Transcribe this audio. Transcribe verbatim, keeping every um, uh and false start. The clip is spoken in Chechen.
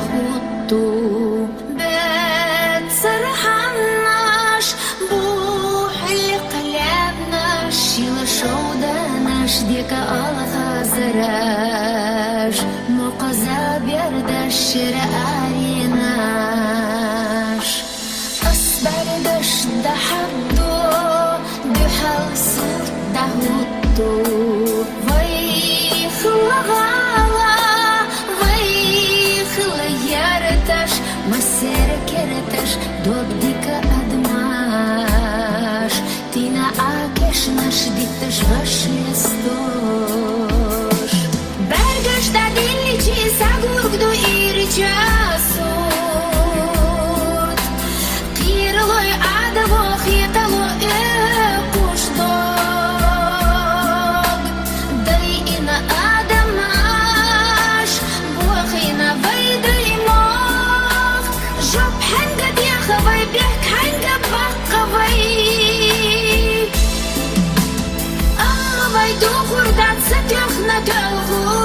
хуту. Бэцэр ханнаш, бухьли хъылямнаш, шила шовданаш, дека алхазараш, мукъаза бердаш, шира аринаш. Асбардаш дахадду, духьал сурт дахуту. Вай хлагала, вай хла ярташ, масер керташ, добдика адмаш. Тина акешнаш дикташ вашлестош. Бергаш да дилличи сагургду ирчасут. Кирлой адавох итало экушдог. Дай ина адамаш, буах ина вай даймох. Жоп ханга дяха вай, бяк ханга бакка вай. Амма вай духурдат са тёхна тёлгу.